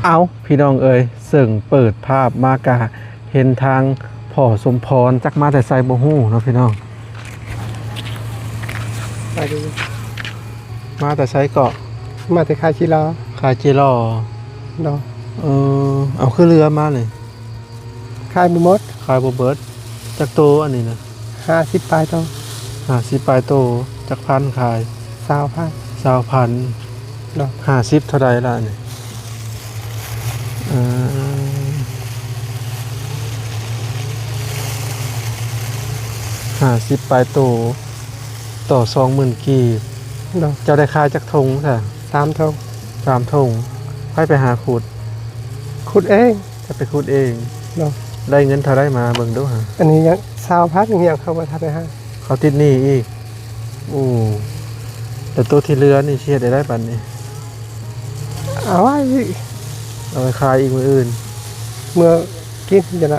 ເອົ້າ ພີ່ນ້ອງເອີຍ ເຊິ່ງເປີດພາບມາກະເຫັນທາງພໍ່ສົມພອນ ຈັກມາແຕ່ໃສບໍ່ຮູ້ເນາະພີ່ນ້ອງ. ໄປດີ ມາແຕ່ໃສເກາະ? ມາແຕ່ຂາຍຈີ່ຫຼໍ່. ຂາຍຈີ່ຫຼໍ່ເນາະ. ເອີ ເອົາ ຄືເຫຼືອມານີ້? ຂາຍບໍ່ໝົດ ຂາຍບໍ່ເບິດ. ຈັກໂຕອັນນີ້ນະ? ຫ້າສິບປາຍໂຕ. ຫ້າສິບປາຍໂຕ. ຈັກພັນຂາຍ? ຊາວພັນ. ຊາວພັນເນາະ. ຫ້າສິບເທົ່າໃດລະອັນນີ້? ເອີ ຫ້າສິບປາຍໂຕ ຕໍ່ສອງໝື່ນກີບເນາະ. ເຈົ້າໄດ້ຂາຍຈັກຖົງຊະ? ສາມຖົງ. ສາມຖົງ. ໃຜໄປຫາຂຸດ? ຂຸດເອງ. ຈະໄປຂຸດເອງເນາະ. ໄດ້ເງິນເທົ່າໃດມາເບິ່ງດູຫາ? ອັນນີ້ຍັງຊາວພັນ ຍັງເຂົາບໍ່ທັນໄດ້ໃຫ້. ເຂົາຕິດໜີ້ອີກ. ໂອ້ ແລ້ວໂຕທີ່ເຫຼືອນີ້ຊິເຮັດໄດ້ໃດບັດນີ້? ເອົາໄວ້ ເອົາໄວ້ຂາຍອີກມື້ອື່ນ ເມື່ອກິນຈັ່ງໃດ.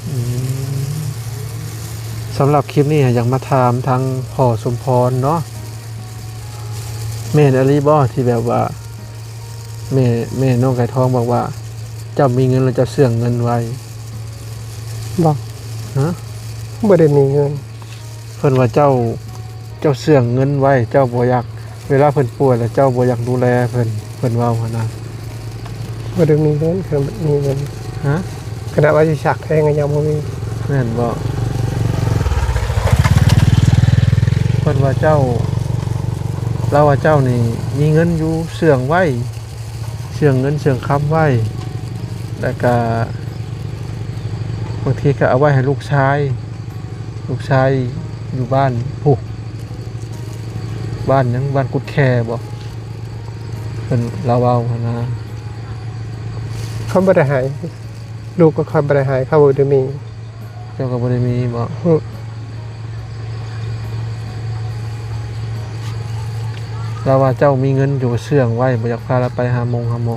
ອືມ ສຳລັບຄລິບນີ້ຢາກມາຖາມທາງພໍ່ສົມພອນເນາະ ແມ່ນອີ່ຫຼີບໍ່ ທີ່ແບບວ່າ ແມ່ ແມ່ນ້ອງໄກ່ທອງບອກວ່າ ເຈົ້າມີເງິນແລ້ວເຈົ້າເຊື່ອງເງິນໄວ? ບໍ່. ຮະ? ບໍ່ໄດ້ມີເງິນ. ເພິ່ນວ່າເຈົ້າ ເຈົ້າເຊື່ອງເງິນໄວ ເຈົ້າບໍ່ຢາກ ເວລາເພິ່ນປ່ວຍແລ້ວເຈົ້າບໍ່ຢາກດູແລເພິ່ນ ເພິ່ນເວົ້າຫັ້ນນະ. ບໍ່ໄດ້ມີເງິນ ຄັນມີເງິນ. ຮະ? ຂະໜາດວ່າຊິສັກແພງກໍຍັງບໍ່ມີ. ແມ່ນບໍ່? ເພິ່ນວ່າເຈົ້າ ລາວວ່າເຈົ້ານີ້ມີເງິນຢູ່ ເຊື່ອງໄວ ເຊື່ອງເງິນເຊື່ອງຄຳໄວ້ ແລ້ວກະບາງທີກະເອົາໄວ້ໃຫ້ລູກຊາຍ ລູກຊາຍຢູ່ບ້ານພຸ້ນ ບ້ານຫຍັງ ບ້ານກຸດແຄບໍ ເພິ່ນລາວເວົ້າຫັ້ນນະ. ເຂົາບໍ່ໄດ້ໃຫ້ ລູກກໍເຂົາບໍ່ໄດ້ໃຫ້ ເຂົາບໍ່ໄດ້ມີ. ເຈົ້າກໍບໍ່ໄດ້ມີບໍ? ອື ລາວວ່າເຈົ້າມີເງິນຢູ່ ເຊື່ອງໄວ້ ບໍ່ຢາກພາລາວໄປຫາໝົງຫາໝໍ.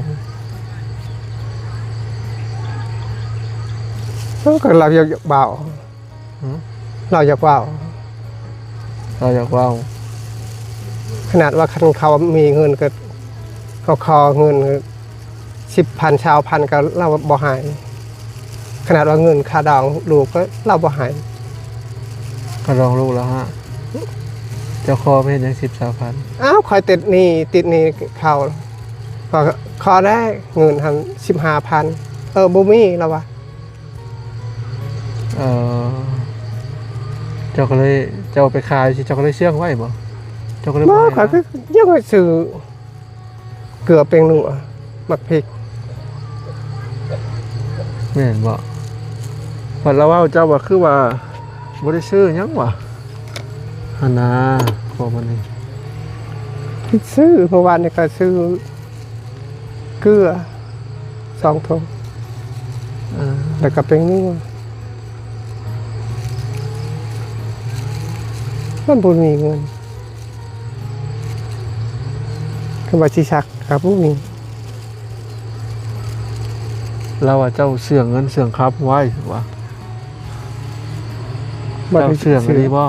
ເອີ ກໍລາວຢາກເວົ້າ. ຫື? ລາວຢາກເວົ້າ. ລາວຢາກເວົ້າ. ຂະໜາດວ່າຄັນເຂົາມີເງິນກໍ ເຂົາຂໍເງິນ ສິບພັນ ຊາວພັນ ກໍລາວບໍ່ໃຫ້. ຂະໜາດວ່າເງິນຄ່າດອງລູກກໍລາວບໍ່ໃຫ້. ຄ່າດອງລູກລະຫະ? ເຈົ້າຂໍໄປເຮັດຫຍັງສິບ ຊາວພັນ? ອ້າວ ຂ້ອຍຕິດໜີ້ ຕິດໜີ້ເຂົາ ຂໍ ຂໍແດ່ເງິນຫັ້ນສິບຫ້າພັນ. ເອີ ບໍ່ມີ ລາວວ່າ. ເອີ ເຈົ້າກໍເລີຍ ເຈົ້າໄປຂາຍຊິ ເຈົ້າກໍເລີຍເຊື່ອງໄວ້ບໍ? ເຈົ້າກໍເລີຍບໍ່ ບໍ່ໃຫ້ ຂ້ອຍກໍຍັງໄປຊື້ເກືອແປ້ງນົວ ໝາກພິກ. ແມ່ນບໍ? ພັດລາວເວົ້າເຈົ້າວ່າ ຄືວ່າບໍ່ໄດ້ຊື້ຫຍັງຫວາ? ຫັ້ນນາ ພໍບາດນີ້ ຊື້ ເມື່ອວານນີ້ກໍຊື້ ເກືອສອງຖົງ ເອີ ແລ້ວກໍແປ້ງນົວ. ມັນບໍ່ມີເງິນ ຄຳວ່າຊິສັກກໍບໍ່ມີ. ລາວວ່າເຈົ້າເຊື່ອງເງິນເຊື່ອງຄຳໄວ້ວ່າ ບໍ່ໄດ້ ເຈົ້າເຊື່ອງອີ່ຫຼີບໍ?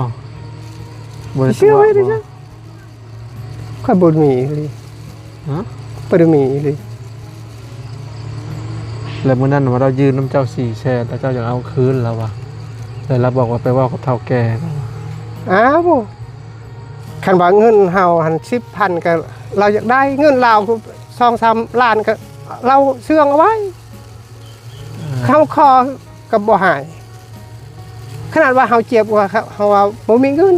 ບໍ່ໄດ້ຕົວະບໍ? ຂ້ອຍບໍ່ມີອີ່ຫຼີ. ຮະ? ບໍ່ໄດ້ມີອີ່ຫຼີ. ແລ້ວມື້ນັ້ນວ່າລາວຢືມນຳເຈົ້າສີ່ແສນ ແລ້ວເຈົ້າຢາກເອົາຄືນລາວວ່າ ແລ້ວລາວບອກວ່າໄປເວົ້າກັບເຖົ້າແກ່. ອ້າວ ຄັນວ່າເງິນເຮົາຫັ້ນສິບພັນ ກໍລາວຢາກໄດ້ ເງິນລາວສອງສາມລ້ານ ກໍລາວເຊື່ອງເອົາໄວ້. ເຮົາຂໍກໍບໍ່ໃຫ້ ຂະໜາດວ່າເຮົາເຈັບວ່າເຮົາວ່າບໍ່ມີເງິນ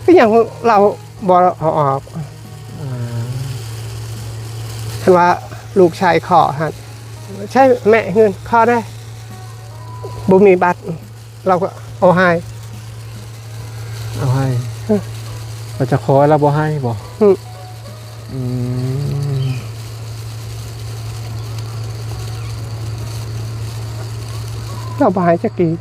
ເປັນຫຍັງລາວບໍ່ເອົາອອກ? ເອີ ຄັນວ່າລູກຊາຍຂໍຫັ້ນ ໃຊ້ແມ່ເງິນຂໍແດ່ ບໍ່ມີບັດ. ລາວກໍເອົາໃຫ້ ເອົາໃຫ້. ເອີ ລາວຈະຂໍ ລາວບໍ່ໃຫ້ບໍ? ອື ອືມ ລາວບໍ່ໃຫ້ຈັກກີບ.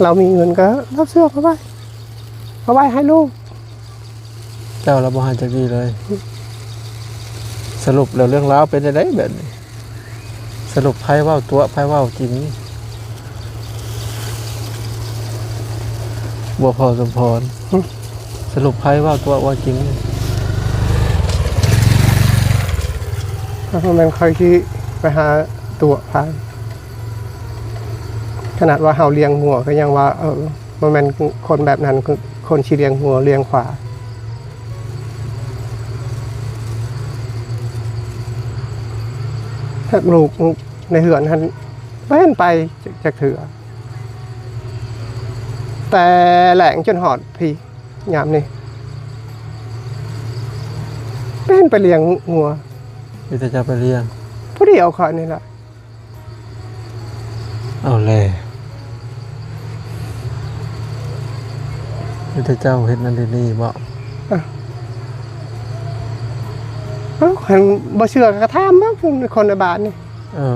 ລາວມີເງິນກໍລາວເຊື່ອງເອົາໄວ້ ເອົາໄວ້ໃຫ້ລູກ. ເຈົ້າລະບໍ່ໃຫ້ຈັກດີເລີຍ. ສະຫຼຸບແລ້ວເລື່ອງລາວເປັນຈັ່ງໃດແບບນີ້? ສະຫຼຸບໃຜເວົ້າຕົວະ ໃຜເວົ້າຈິງ? ບໍ່ພໍສົມພອນ. ຫຶ? ສະຫຼຸບໃຜເວົ້າຕົວະເວົ້າຈິງ? ກໍບໍ່ແມ່ນຂ້ອຍຊິໄປຫາຕົວະໃຜ. ຂະໜາດວ່າເຮົາລ້ຽງງົວກໍຍັງວ່າ ເອີ ບໍ່ແມ່ນຄົນແບບນັ້ນ ຄົນຊິລ້ຽງງົວລ້ຽງຄວາຍ. ແບບລູກໃນເຮືອນຫັ້ນ ບໍ່ເຫັນໄປຈັກເທື່ອ ແຕ່ແລງຈົນຮອດພີ້ ຍາມນີ້ ເປັນໄປລ້ຽງງົວ. ມີແຕ່ເຈົ້າໄປລ້ຽງ ຜູ້ດຽວຂ້ອຍນີ້ລະ. ເອົາແລ້ວ ມີແຕ່ເຈົ້າເຮັດນັ້ນເຮັດນີ້ບໍ? ເອົ້າ ຄັນບໍ່ເຊື່ອກໍຖາມເບິ່ງຄົນໃນບ້ານນີ້. ເອີ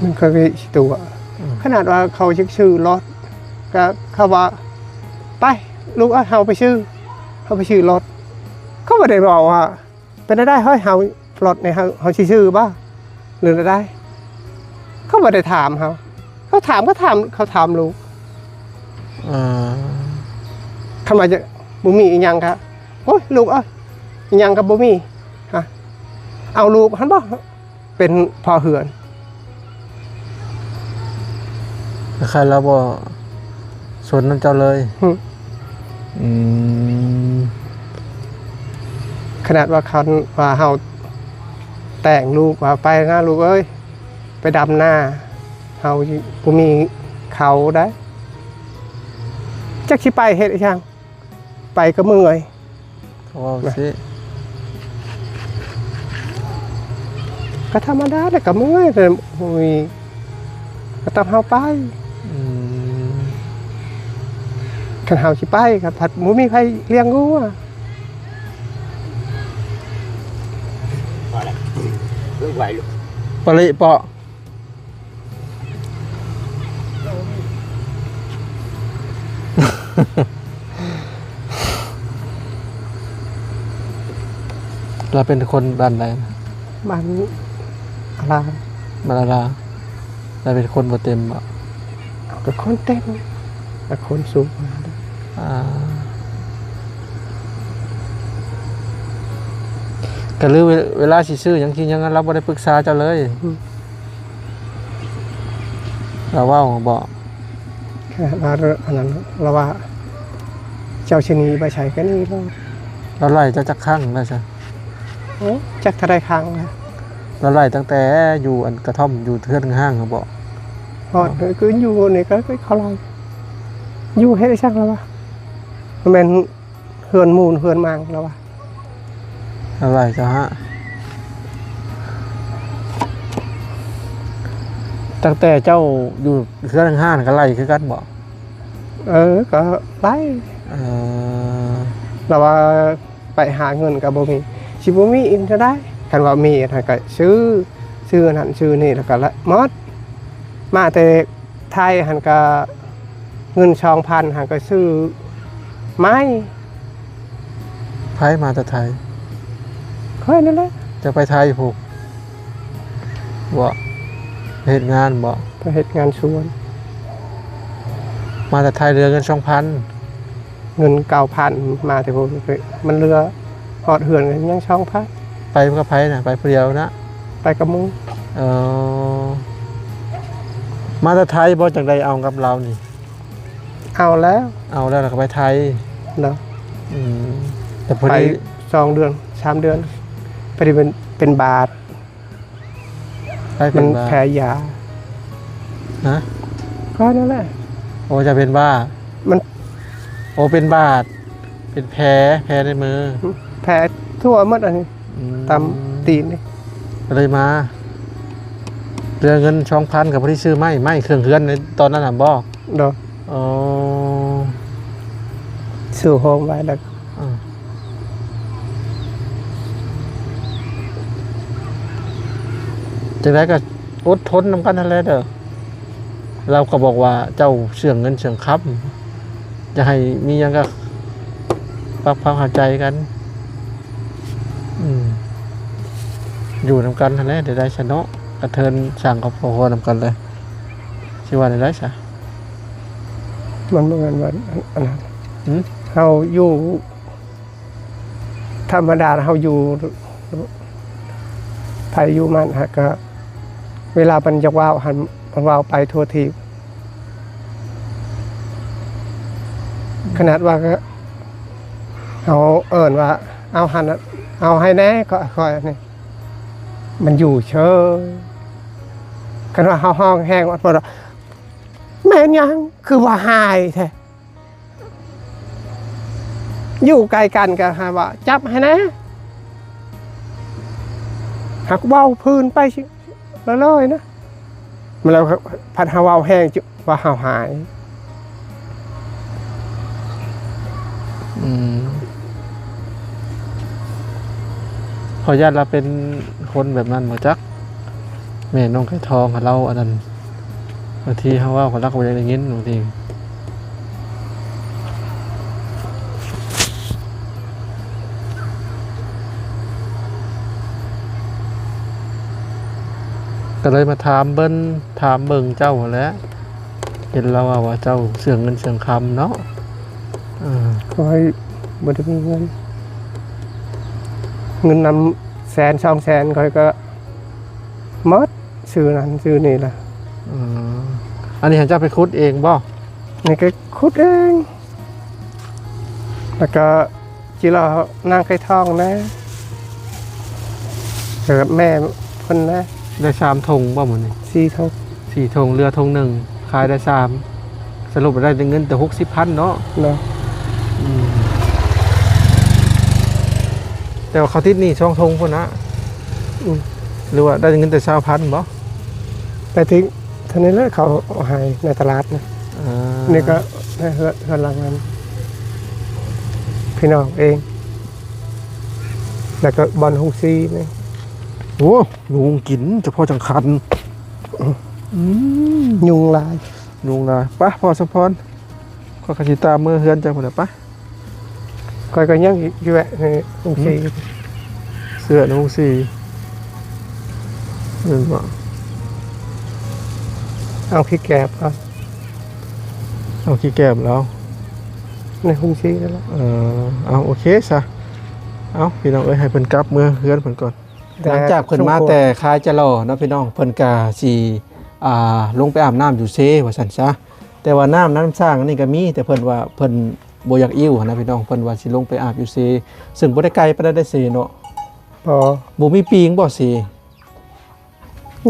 ມັນກໍເວຊິຕົວະ ອືມ ຂະໜາດວ່າເຂົາຊິຊື້ລົດ ກໍເຂົາວ່າ ໄປ ລູກເອີຍ ເຮົາໄປຊື້ ເຮົາໄປຊື້ລົດ ເຂົາບໍ່ໄດ້ເວົ້າວ່າ ເປັນແນວໃດເຮີ້ຍ ເຮົາ ລົດນີ້ເຮົາ ເຮົາຊິຊື້ບໍ່ ຫຼືແນວໃດ? ເຂົາບໍ່ໄດ້ຖາມເຮົາ ເຂົາຖາມ ເຂົາຖາມ ເຂົາຖາມລູກ. ເອີ ຄັນວ່າຈະບໍ່ມີອີ່ຫຍັງກະ ໂອ້ຍ ລູກເອີຍ ອີ່ຫຍັງກະບໍ່ມີ ຮະ ເອົາລູກຫັ້ນບໍ່ ເປັນພໍ່ເຮືອນ. ຄະ ລາວບໍ່ສົນນຳເຈົ້າເລີຍ. ຫຶ ອືມ ຂະໜາດວ່າຄັນວ່າເຮົາແຕ່ງລູກວ່າ ໄປນະລູກເອີຍ ໄປດຳນາ ເຮົາບໍ່ມີເຂົ້າໄດ໋ ຈັກຊິໄປເຮັດອີ່ຫຍັງ ໄປກໍເມື່ອຍ. ເຂົາເວົ້າຊີ້ ກໍທຳມະດາແຫຼະ ກໍເມື່ອຍ ແຕ່ບໍ່ມີ ກໍຕ້ອງເຮົາໄປ. ອືມ ຄັນເຮົາຊິໄປກໍພັດບໍ່ມີໃຜລ້ຽງງົວ. ພໍແລ້ວ ເລີກໄວລູກ ປະລິເປາະ. ລາວເປັນຄົນບ້ານໃດ? ບ້ານອາລາ. ບ້ານອາລາ. ລາວເປັນຄົນບໍ່ເຕັມບໍ? ເປັນຄົນເຕັມ ແຕ່ຄົນສູງ. ອ່າ ກໍຫຼືເວລາຊິຊື້ຫຍັງກິນຫຍັງ ລາວບໍ່ໄດ້ປຶກສາເຈົ້າເລີຍ. ອືມ ລາວເວົ້າບໍ? ລາວ ອັນນັ້ນ ລາວວ່າ ເຈົ້າຊິໜີໄປໃສກໍໜີໂລດ. ລາວໄລ່ເຈົ້າຈັກຄັ້ງແລ້ວຊະ? ໂອ້ ຈັກເທົ່າໃດຄັ້ງແລ້ວ. ລາວໄລ່ຕັ້ງແຕ່ຢູ່ອັນກະທ່ອມ ຢູ່ເຮືອນຮ້າງຫັ້ນບໍ? ຮອດ ຄືຢູ່ນີ້ກໍເຂົາໄລ່ ຢູ່ເຮັດອີ່ຫຍັງລາວວ່າ ແມ່ນ ເຮືອນມູນເຮືອນມັງລາວວ່າ. ລາວໄລ່ເຈົ້າຫາ ຕັ້ງແຕ່ເຈົ້າຢູ່ເຮືອນຮ້າງຫັ້ນກໍໄລ່ຄືກັນບໍ? ເອີ ກໍໄລ່. ເອີ ລາວວ່າໄປຫາເງິນກໍບໍ່ມີ ຊິບໍ່ມີອີ່ຫຍັງເທົ່າໃດ. ຄັນວ່າມີຫັ້ນກໍຊື້ ຊື້ນັ້ນຊື້ນີ້ ແລ້ວກໍໝົດ ມາແຕ່ ໄທຫັ້ນກະເງິນສອງພັນຫັ້ນກະຊື້ໄມ້. ໃຜມາແຕ່ໄທ? ຂ້ອຍນັ້ນແຫຼະ. ຈະໄປໄທພຸ້ນບໍ? ເຮັດງານບໍ? ໄປເຮັດງານສວນ. ມາແຕ່ໄທເຫຼືອເງິນສອງພັນ. ເງິນເກົ້າພັນ ມາແຕ່ພຸ້ນ ມັນເຫຼືອຮອດເຮືອນຍັງສອງພັນ. ໄປກັບໃຜນະ? ໄປຜູ້ດຽວນະ? ໄປກັບໝູ່. ເອີ ມາແຕ່ໄທບໍ່ ຈັ່ງໄດ້ເອົາກັບລາວນີ້? ເອົາແລ້ວ. ເອົາແລ້ວ ແລ້ວກໍໄປໄທເນາະ. ອືມ ແຕ່ພໍດີ ໄປສອງເດືອນ ສາມເດືອນ ພໍດີເປັນ ເປັນບາດ. ໃຜເປັນ ມັນ ບາດ ແພ້ຢາ. ຮະ? ຂ້ອຍນັ້ນແຫຼະ. ໂອ້ ເຈົ້າເປັນບາດ. ມັນ ໂອ້ ເປັນບາດ ເປັນແຜ ແຜໃນມື ແຜທົ່ວໝົດອັນນີ້. ອືມ ຕາມຕີນນີ້ ກໍເລີຍມາ. ເຫຼືອເງິນສອງພັນ ກໍພໍດີຊື້ໄມ້ ໄມ້ເຄື່ອງເຮືອນໃນຕອນນັ້ນນະບໍ? ໂດຍ. ອໍ ຊື້ໂຮມໄວ້ແລ້ວ. ອືມ ຈັ່ງໃດກໍອົດທົນນຳກັນຫັ້ນແຫຼະເດີ. ລາວກໍບອກວ່າເຈົ້າເຊື່ອງເງິນເຊື່ອງຄຳ ຈະໃຫ້ມີຫຍັງກໍປັບຄວາມເຂົ້າໃຈກັນ. ອືມ ຢູ່ນຳກັນຫັ້ນແຫຼະ ໄດ້ໄດ້ຊະເນາະ ກະເທີນສ້າງຄອບຄົວນຳກັນເລີຍ ຊິວ່າໄດ້ໄດ້ຊະ. ມັນບໍ່ແມ່ນວ່າອັນນັ້ນ ຫືມ? ເຮົາຢູ່ ທຳມະດາເຮົາຢູ່ ໃຜຢູ່ມັນຫາກະ ເວລາມັນຢາກເວົ້າຫັ້ນ ມັນເວົ້າໄປທົ່ວທີບ. ຂະໜາດວ່າ ເຮົາເອີ້ນວ່າ ເອົາຫັ້ນ ເອົາໃຫ້ແດ່ ຂ້ອຍ ຂ້ອຍນີ້ ມັນຢູ່ເຊີຍ. ຄັນວ່າເຮົາຮ້ອງແຮງ ມັນບໍ່ ແມ່ນຫຍັງ ຄືວ່າຮ້າຍແທ້? ຢູ່ໃກ້ກັນກໍຫາວ່າຈັບໃຫ້ແດ່ ຫາກເວົ້າພື້ນໄປຊິລອຍໆນະ ແລ້ວພັດຫາເວົ້າແຮງ ວ່າເຮົາຫາຍ. ອືມ ຂ້ອຍຢ້ານລາວເປັນຄົນແບບນັ້ນບໍ່ຈັກ ແມ່ນ້ອງໄກ່ທອງ ລາວອັນນັ້ນ ບາງທີເຮົາເວົ້າ ລາວກໍບໍ່ຢາກໄດ້ຍິນບາງທີ. ກໍເລີຍມາຖາມເບິ່ງ ຖາມເບິ່ງເຈົ້າຫັ້ນແຫຼະ ເຫັນລາວເວົ້າວ່າເຈົ້າເຊື່ອງເງິນເຊື່ອງຄຳເນາະ. ເອີ ຂ້ອຍບໍ່ໄດ້ມີເງິນ ເງິນນຳແສນສອງແສນ ຂ້ອຍກໍໝົດ ຊື້ນັ້ນຊື້ນີ້ລະ. ເອີ ອັນນີ້ເຈົ້າໄປຂຸດເອງບໍ່? ນີ້ກໍຂຸດເອງ ແລ້ວກໍ ຈິລໍນາງໄກ່ທອງແດ່ ເອີ ແມ່ເພິ່ນແດ່. ໄດ້ສາມຖົງບໍ່ມື້ນີ້? ສີ່ຖົງ ສີ່ຖົງ ເຫຼືອຖົງໜຶ່ງ ຂາຍໄດ້ສາມ ສະຫຼຸບໄດ້ເງິນແຕ່ຫົກສິບພັນເນາະ. ເນາະ ອືມ ແຕ່ວ່າເຂົາຕິດໜີ້ສອງຖົງພຸ້ນນະ. ອືມ ຫຼືວ່າໄດ້ເງິນແຕ່ຊາວພັນບໍ່? ໄປເຖິງເທົ່ານີ້ແຫຼະ ເຂົາເອົາໃຫ້ໃນຕະຫຼາດນະ. ອ່າ ນີ້ກໍໃນເຮືອນ ເຮືອນຫຼັງນັ້ນ ພີ່ນ້ອງເອງ ແລ້ວກໍບ່ອນໂຮງສີນີ້. ໂອ້ ຍຸງກິນ ຈະພໍຈັ່ງຄັນ. ອືມ ຍຸງຫຼາຍ ຍຸງຫຼາຍ. ໄປ ພໍ່ສົມພອນ ຂ້ອຍກໍຊິຕາມເມືອເຮືອນເຈົ້າພຸ້ນແຫຼະ ໄປ. ຂ້ອຍກໍຍັງຢູ່ແວະໃນໂຮງສີ ອືມ ເສື້ອໃນໂຮງສີ ແມ່ນບໍ່? ເອົາຂີ້ແກບເອົາ ເອົາຂີ້ແກບແລ້ວ ໃນໂຮງສີນັ້ນແຫຼະ. ເອີ ເອົາ ໂອເຄຊະ. ເອົາ ພີ່ນ້ອງເອີຍ ໃຫ້ເພິ່ນກັບເມືອເຮືອນເພິ່ນກ່ອນ. ຫຼັງຈາກເພິ່ນມາແຕ່ຄາຍຈະຫຼໍ່ເນາະ ພີ່ນ້ອງ ເພິ່ນກະຊິ ອ່າ ລົງໄປອາບນ້ຳຢູ່ເຊ ວ່າຊັ້ນຊະ. ແຕ່ວ່ານ້ຳ ນ້ຳສ້າງອັນນີ້ກໍມີ ແຕ່ເພິ່ນວ່າເພິ່ນບໍ່ຢາກອີ້ວຫັ້ນນະ ພີ່ນ້ອງ ເພິ່ນວ່າຊິລົງໄປອາບຢູ່ເຊ ເຊິ່ງບໍ່ໄດ້ໄກປານໃດເດເຊເນາະ. ບໍ່ ບໍ່ມີປີງບໍ່ເຊ?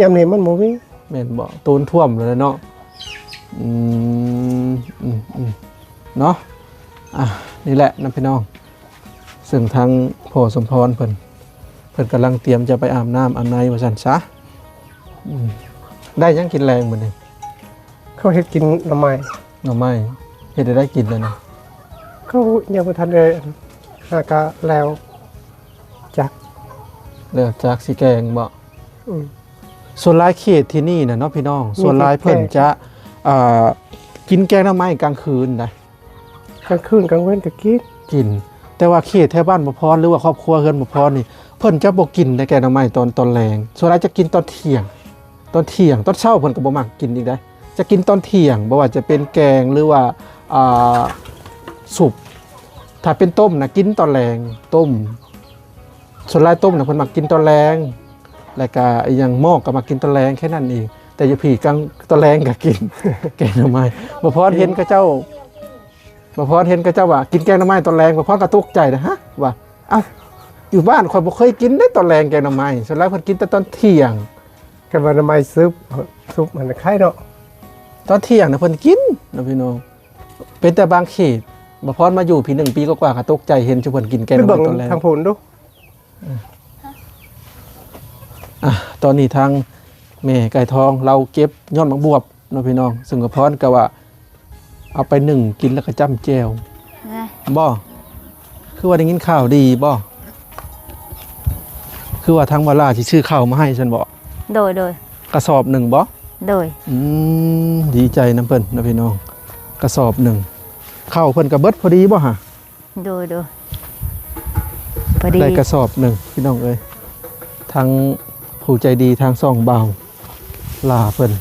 ຍາມນີ້ມັນບໍ່ມີ. ແມ່ນບໍ່? ໂຕນຖ້ວມແລ້ວເນາະ. ອືມ ອືມ ເນາະ. ອ່າ ນີ້ແຫຼະນະ ພີ່ນ້ອງ ເຊິ່ງທາງພໍ່ສົມພອນເພິ່ນ ເພິ່ນກຳລັງຕຽມຈະໄປອາບນ້ຳອາບໃນວ່າຊັ້ນຊະ. ອືມ ໄດ້ຫຍັງກິນແລງມື້ນີ້? ເຂົາເຮັດກິນໜໍ່ໄມ້. ໜໍ່ໄມ້ ເຮັດໃດໄດ້ກິນແລ້ວນະ? ເຂົາຍັງບໍ່ທັນໄດ້ ຫາກະແລ້ວຈັກ ແລ້ວຈັກຊິແກງບໍ່? ອືມ ສ່ວນຫຼາຍເຂດທີ່ນີ້ນະເນາະ ພີ່ນ້ອງ ສ່ວນຫຼາຍເພິ່ນຈະ ອ່າ ກິນແກງໜໍ່ໄມ້ກາງຄືນໃດ. ກາງຄືນກາງເວັນກໍກິນ ກິນ. ແຕ່ວ່າເຂດແຖວບ້ານບໍ່ພອນ ຫຼືວ່າຄອບຄົວເຮືອນບໍ່ພອນນີ້ ເພິ່ນຈະບໍ່ກິນໃດແກງໜໍ່ໄມ້ຕອນ ຕອນແລງ. ສ່ວນຫຼາຍຈະກິນຕອນທ່ຽງ ຕອນທ່ຽງ. ຕອນເຊົ້າເພິ່ນກໍບໍ່ມັກກິນອີກໃດ ຈະກິນຕອນທ່ຽງ ບໍ່ວ່າຈະເປັນແກງ ຫຼືວ່າ ອ່າ ຊຸບ. ຖ້າເປັນຕົ້ມນະ ກິນຕອນແລງ ຕົ້ມ. ສ່ວນຫຼາຍຕົ້ມນະ ເພິ່ນມັກກິນຕອນແລງ ແລ້ວກະອີ່ຫຍັງ ໝໍກກໍມັກກິນຕອນແລງ ແຄ່ນັ້ນເອງ. ແຕ່ຢູ່ພີ້ກາງຕອນແລງກໍກິນ ແກງໜໍ່ໄມ້. ບໍ່ພອນເຫັນເຂົາເຈົ້າ ບໍ່ພອນເຫັນເຂົາເຈົ້າວ່າກິນແກງໜໍ່ໄມ້ຕອນແລງ ບໍ່ພອນກໍຕົກໃຈນະ ຮະ ວ່າ ເອົ້າ ຢູ່ບ້ານຂ້ອຍບໍ່ເຄີຍກິນເດ້ຕອນແລງແກງໜໍ່ໄມ້ ສ່ວນຫຼາຍເພິ່ນກິນແຕ່ຕອນທ່ຽງ. ກໍວ່າໜໍ່ໄມ້ຊຸບ ຊຸບມັນໄຄເນາະ ຕອນທ່ຽງນະເພິ່ນກິນນະ ພີ່ນ້ອງ. ເປັນແຕ່ບາງເຂດ ບໍ່ພອນມາຢູ່ພີ້ໜຶ່ງປີກວ່າໆ ກໍຕົກໃຈເຫັນຊຸມເພິ່ນກິນແກງໜໍ່ໄມ້ຕອນແລງ. ທາງພຸ້ນດູ. ອ່າ ຕອນນີ້ທາງແມ່ໄກ່ທອງລາວເກັບຍອດໝາກບວບເນາະ ພີ່ນ້ອງ ເຊິ່ງກະພອນກະວ່າເອົາໄປໜຶ້ງກິນແລ້ວກະຈ້ຳແຈ່ວ. ນະ ບໍ່ ຄືວ່າໄດ້ຍິນຂ່າວດີບໍ່? ຄືວ່າທາງວາລາຊິຊື້ເຂົ້າມາໃຫ້ຊັ້ນບໍ່? ໂດຍ ໂດຍ. ກະສອບໜຶ່ງບໍ່? ໂດຍ. ອືມ ດີໃຈນຳເພິ່ນເນາະ ພີ່ນ້ອງ ກະສອບໜຶ່ງ. ເຂົ້າເພິ່ນກະເບິດພໍດີບໍ່ຫະ? ໂດຍ ໂດຍ ພໍດີ ໄດ້ກະສອບໜຶ່ງ ພີ່ນ້ອງເອີຍ. ທາງ ຜູ້ໃຈດີທາງຊ່ອງບ່າວຫຼ້າເພິ່ນ.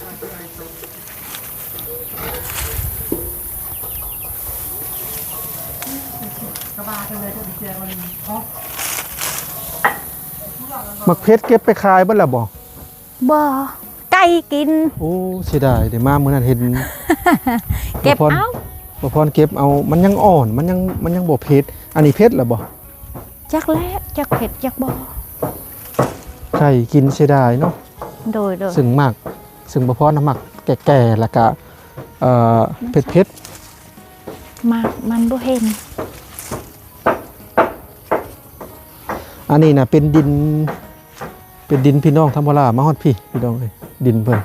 ໝາກເຜັດເກັບໄປຂາຍເບິດແລ້ວບໍ່? ບໍ່ ໄກ່ກິນ. ໂອ້ ເສຍດາຍເດ້ ມາມື້ນັ້ນເຫັນ ເກັບເອົາ ບໍ່ພອນເກັບເອົາ ມັນຍັງອ່ອນ ມັນຍັງ ມັນຍັງບໍ່ເຜັດ. ອັນນີ້ເຜັດແລ້ວບໍ່? ຈັກແຫຼະ ຈັກເຜັດຈັກບໍ່ ໄກ່ກິນເສຍດາຍເນາະ. ໂດຍໆ ຊຶ່ງໝາກ ຊຶ່ງບໍ່ພອນນະໝາກແກ່ໆ ແລ້ວກະ ເອີ ເຜັດໆ ໝາກມັນບໍ່ເຫັນ. ອັນນີ້ນະເປັນດິນ ເປັນດິນພີ່ນ້ອງທຳມະລາ ມາຮອດພີ້ພີ່ນ້ອງເອີຍ ດິນເພິ່ນ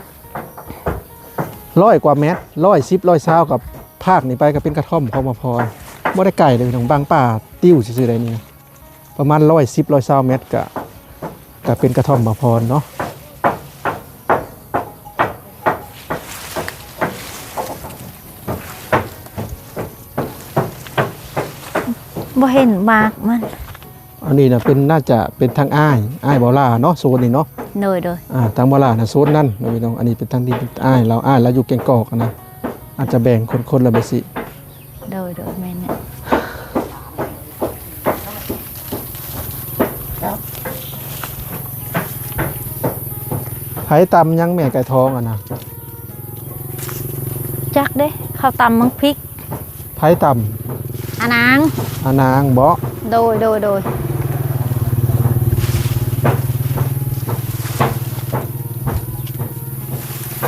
ຮ້ອຍກວ່າແມັດ ຮ້ອຍສິບ ຮ້ອຍຊາວ ກັບພາກນີ້ໄປກໍເປັນກະທ່ອມຂອງໝາພອນ. ບໍ່ໄດ້ໄກເລີຍພີ່ນ້ອງ ບາງປ່າຕິວຊື່ໆ ໄດ໋ນີ້ນະ ປະມານຮ້ອຍສິບ ຮ້ອຍຊາວແມັດ ກະ ກະເປັນກະທ່ອມໝາພອນເນາະ. ບໍ່ເຫັນໝາກມັນ. ອັນນີ້ນະເປັນ ໜ້າຈະເປັນທາງອ້າຍ ອ້າຍບໍ່ຫຼ້າເນາະ ໂຊນນີ້ເນາະ. ໂດຍໆ ອ່າ ທາງບໍ່ຫຼ້ານະໂຊນນັ້ນເນາະພີ່ນ້ອງ. ອັນນີ້ເປັນທາງທີ່ອ້າຍລາວ ອ້າຍລາວຢູ່ແກ່ງກອກນະ ອາດຈະແບ່ງຄົນໆລະແບບຊີ້. ໂດຍໆ ແມ່ນແຫຼະ. ໃຜຕຳຫຍັງແມ່ໄກ່ທອງຫັ້ນນະ? ຈັກເດ້ ເຂົາຕຳໝາກພິກ. ໃຜຕຳ? ອານາງ. ອານາງບໍ? ໂດຍໆໆ.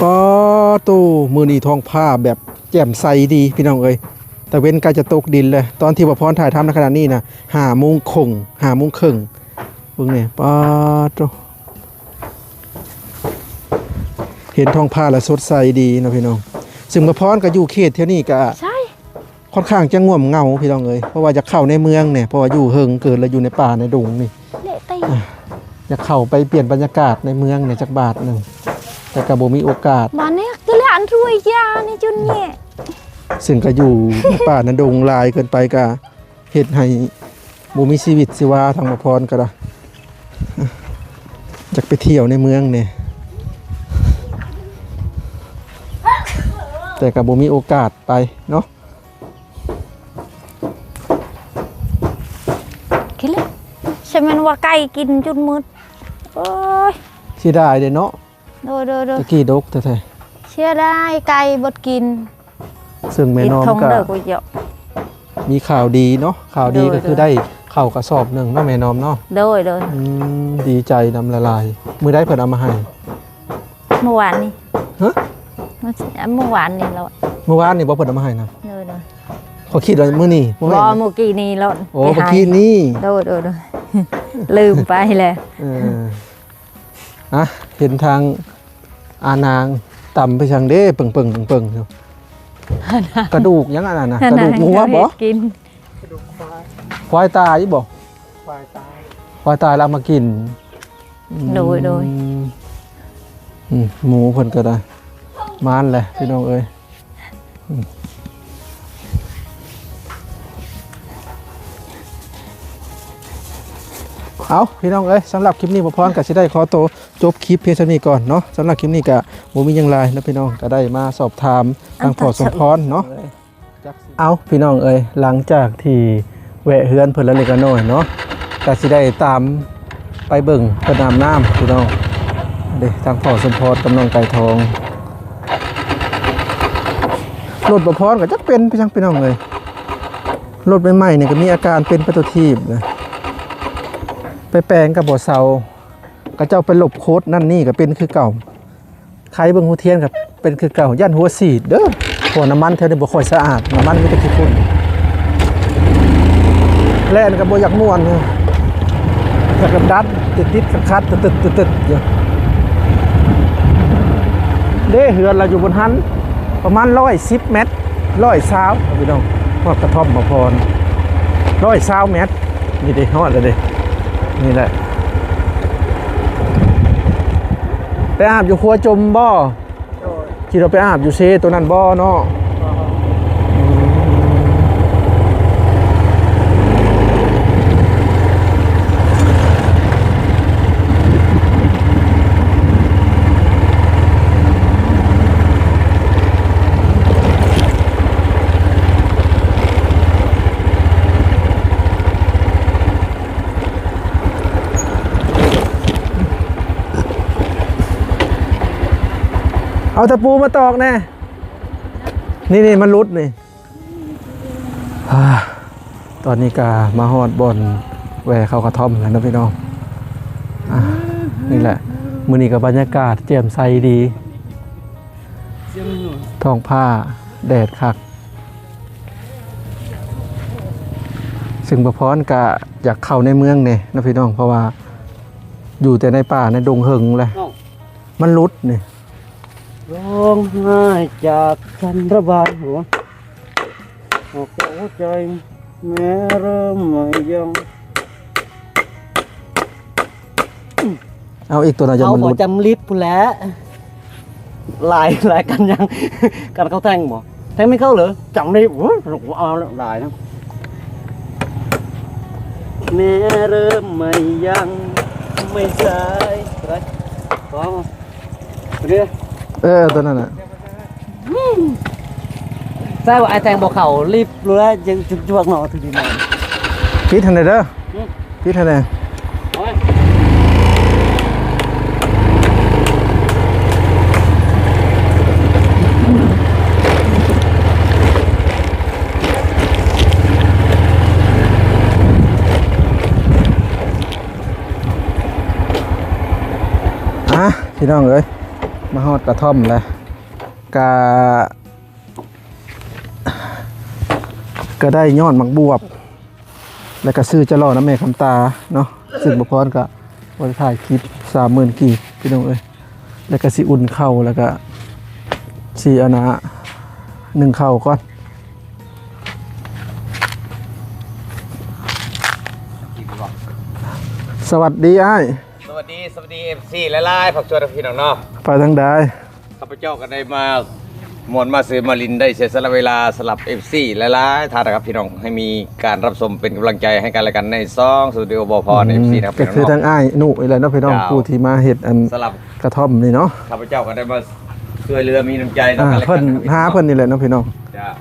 ປາໂຕ ມື້ນີ້ທ້ອງຟ້າແບບແຈ່ມໃສດີພີ່ນ້ອງເອີຍ ຕາເວັນໃກ້ຈະຕົກດິນແລ້ວ. ຕອນທີ່ບ່າວພອນຖ່າຍທຳໃນຂະນະນີ້ນະ ຫ້າໂມງເຄິ່ງ ຫ້າໂມງເຄິ່ງ ເບິ່ງແດ່ ປາໂຕ ເຫັນທ້ອງຟ້າແລ້ວສົດໃສດີເນາະພີ່ນ້ອງ. ຊຶ່ງບ່າວພອນກໍຢູ່ເຂດແຖວນີ້ກໍ ໃຊ່ ຄ່ອນຂ້າງຈະງ່ວມເຫງົາພີ່ນ້ອງເອີຍ ເພາະວ່າຢາກເຂົ້າໃນເມືອງແດ່ ເພາະວ່າຢູ່ເຫິງເກີນແລ້ວ ຢູ່ໃນປ່າໃນດົງນີ້ ເລະຕິ ອ່າ ຢາກເຂົ້າໄປປ່ຽນບັນຍາກາດໃນເມືອງແດ່ຈັກບາດໜຶ່ງ ແຕ່ກໍບໍ່ມີໂອກາດ. ມາແນກກະລະອັນຖ້ວຍຢານີ້ຈົນແຍະ ຊຶ່ງກໍຢູ່ໃນປ່າໃນດົງຫຼາຍເກີນໄປ ກໍເຮັດໃຫ້ບໍ່ມີຊີວິດຊີວາ. ທາງບ່າວພອນກໍໄດ້ຢາກໄປທ່ຽວໃນເມືອງແດ່ ແຕ່ກໍບໍ່ມີໂອກາດໄປເນາະ. ກິນເລີຍ ໃຊ່ແມ່ນວ່າໄກ່ກິນຈົນໝົດ. ໂອ້ຍ ເສຍດາຍເດ້ເນາະ. ໂດຍໆໆ ຕະກີ້ດົກແທ້ໆ ເສຍດາຍໄກ່ເບິດກິນ. ຊຶ່ງແມ່ນອມກໍມີຂ່າວດີເນາະ ຂ່າວດີກໍຄືໄດ້ເຂົ້າກະສອບໜຶ່ງເນາະແມ່ນອມເນາະ. ໂດຍໆ ອືມ ດີໃຈນຳຫຼາຍໆ. ມື້ໃດເພິ່ນເອົາມາໃຫ້? ມື້ວານນີ້. ຮະ? ມື້ວານນີ້ໂລດ. ມື້ວານນີ້ບໍ່ເພິ່ນເອົາມາໃຫ້ນະ? ໂດຍໆ ຂ້ອຍຄິດວ່າມື້ນີ້. ບໍ່ ມື້ກີ້ນີ້ໂລດ. ໂອ້ ມື້ກີ້ນີ້. ໂດຍໆໆ ລືມໄປແລ້ວ. ເອີ ອ່ະ ເຫັນທາງອານາງຕຳໄປສັງເດ້ ເປິງໆໆ ຢູ່. ກະດູກຫຍັງອັນນັ້ນນະ? ກະດູກງົວບໍ? ຄວາຍຕາຍບໍ? ຄວາຍຕາຍ ຄວາຍຕາຍແລ້ວເອົາມາກິນ. ໂດຍໆ ອືມ ໝູເພິ່ນກໍໄດ້ມານແຫຼະພີ່ນ້ອງເອີຍ. ເອົາ ພີ່ນ້ອງເອີຍ ສຳລັບຄລິບນີ້ ບ່າວພອນກໍຊິໄດ້ຂໍໂຕຈົບຄລິບພຽງສ່ຳນີ້ກ່ອນເນາະ. ສຳລັບຄລິບນີ້ກໍບໍ່ມີຫຍັງຫຼາຍເນາະພີ່ນ້ອງ ກໍໄດ້ມາສອບຖາມທາງພໍ່ສົມພອນເນາະ. ເອົາ ພີ່ນ້ອງເອີຍ ຫຼັງຈາກທີ່ແວະເຮືອນເພິ່ນລະເລັກລະນ້ອຍເນາະ ກໍຊິໄດ້ຕາມ ໄປເບິ່ງເພິ່ນອາບນ້ຳພີ່ນ້ອງເດ້. ທາງພໍ່ສົມພອນກັບນ້ອງໄກ່ທອງ ລົດບ່າວພອນກໍຈັກເປັນໄປຫຍັງພີ່ນ້ອງເອີຍ. ລົດໃໝ່ໆນີ້ກໍມີອາການເປັນໄປຕົວທີບນະ ໄປແປງກໍບໍ່ເຊົາ. ເຂົາເຈົ້າໄປລົບໂຄດນັ້ນນີ້ກໍເປັນຄືເກົ່າ. ໄຂເບິ່ງຫົວທຽນກໍເປັນຄືເກົ່າ ຢ້ານຫົວສີດເດີ້ ເພາະວ່ານ້ຳມັນແຖວນີ້ບໍ່ຄ່ອຍສະອາດ ນ້ຳມັນມີແຕ່ຂີ້ຝຸ່ນ. ແລ່ນກໍບໍ່ຢາກມ່ວນ ຢາກດັນ ຕິດໆຂັດໆ ຕຶດໆຢູ່ເດ້. ເຮືອນລາວຢູ່ບົນຫັ້ນ ປະມານຮ້ອຍສິບແມັດ ຮ້ອຍຊາວ ພີ່ນ້ອງ ຮອດກະທ່ອມບ່າວພອນ ຮ້ອຍຊາວແມັດ. ນີ້ເດ້ ຮອດແລ້ວເດ້ ນີ້ແຫຼະ. ໄປອາບຢູ່ຄົວຈົມບໍ່? ໂດຍ ຄິດວ່າໄປອາບຢູ່ເຊໂຕນັ້ນບໍ່ເນາະ? ບໍ່. ອືມ. າຕະປູມາຕອກແດ່. ນີ້ໆ ມັນຫຼຸດນີ້. ອາ ຕອນນີ້ກະມາຮອດບ່ອນແວ່ເຂົ້າກະທ່ອມແລ້ວເນາະພີ່ນ້ອງ. ອາ ນີ້ແຫຼະ ມື້ນີ້ກະບັນຍາກາດແຈ່ມໃສດີ ທ້ອງຟ້າແດດຄັກ. ຊຶ່ງບ່າວພອນກະຢາກເຂົ້າໃນເມືອງແດ່ເນາະພີ່ນ້ອງ ເພາະວ່າຢູ່ແຕ່ໃນປ່າໃນດົງເຫິງແຫຼະ. ເອົ້າ ມັນຫຼຸດນີ້. ຮ້ອງໄຫ້ຈາກຊັ້ນລະບາຍຫົວ ອອກຈາກຫົວໃຈແມ້ເລີ່ມໄໝ້ຍັງ. ເອົາອີກຕົວໜ້ອຍ ເອົາບໍ່ ຈຳລິບພຸ້ນແຫຼະ. ຫຼາຍ ຫຼາຍກັນຍັງ ກັນເຂົ້າແທ່ງບໍ່ ແທ່ງໄມ່ເຂົ້າເລີຍ ຈຳລິບ. ໂອ້ຍ ເອົາຫຼາຍນະ. ແມ້ເລີ່ມໄໝ້ຍັງ ໄມ່ໃສ່ ໄປ ພໍ ເອີ ຕົວນັ້ນນະ. ໃສ່ວ່າອ້າຍແທງບໍ່ເຂົ້າລິບເລີຍ ຍັງຈຸກຈວກເນາະ ຖືດີມາ. ປິດຫັ້ນແດ່ເດີ ປິດຫັ້ນແດ່. ອາ ພີ່ນ້ອງເອີຍ ມາຮອດກະທ່ອມແລ້ວ ກະ ກະໄດ້ຍອດໝາກບວບ ແລ້ວກະຊື້ຈະຫຼໍ່ນຳແມ່ຄຳຕາເນາະ. ຊຶ່ງບ່າວພອນກະບໍ່ໄດ້ຖ່າຍຄລິບ ສາມໝື່ນກີບ ພີ່ນ້ອງເອີຍ. ແລ້ວກະຊິອຸ່ນເຂົ້າ ແລ້ວກະຊິອັນນ່າ ໜຶ້ງເຂົ້າກ່ອນ. ສະຫວັດດີອ້າຍ. ສະຫວັດດີ ສະຫວັດດີ ເອັຟຊີ ຫຼາຍໆ ພາກສ່ວນພີ່ນ້ອງເນາະ. ໄປທາງໃດ? ຂ້າພະເຈົ້າກໍໄດ້ມາມ່ວນມາຊື່ມາຫຼິ້ນ ໄດ້ເສຍສະຫຼະເວລາສຳລັບ ເອັຟຊີ ຫຼາຍໆ ທ່ານນະຄັບ ພີ່ນ້ອງ ໃຫ້ມີການຮັບຊົມເປັນກຳລັງໃຈໃຫ້ກັນແລະກັນໃນຊ່ອງສະຕູດິໂອບ່າວພອນ ອືມ ເອັຟຊີ ນະຄັບ ກໍຄືທາງອ້າຍນຸນີ້ແຫຼະເນາະພີ່ນ້ອງ ເຈົ້າ ຜູ້ທີ່ມາເຮັດອັນ ສຳລັບກະທ່ອມນີ້ເນາະ. ຂ້າພະເຈົ້າກໍໄດ້ມາຊ່ວຍເຫຼືອມີນ້ຳໃຈ ອ່າ ເພິ່ນຫາເພິ່ນນີ້ແຫຼະເນາະພີ່ນ້ອງ ເຈົ້າ.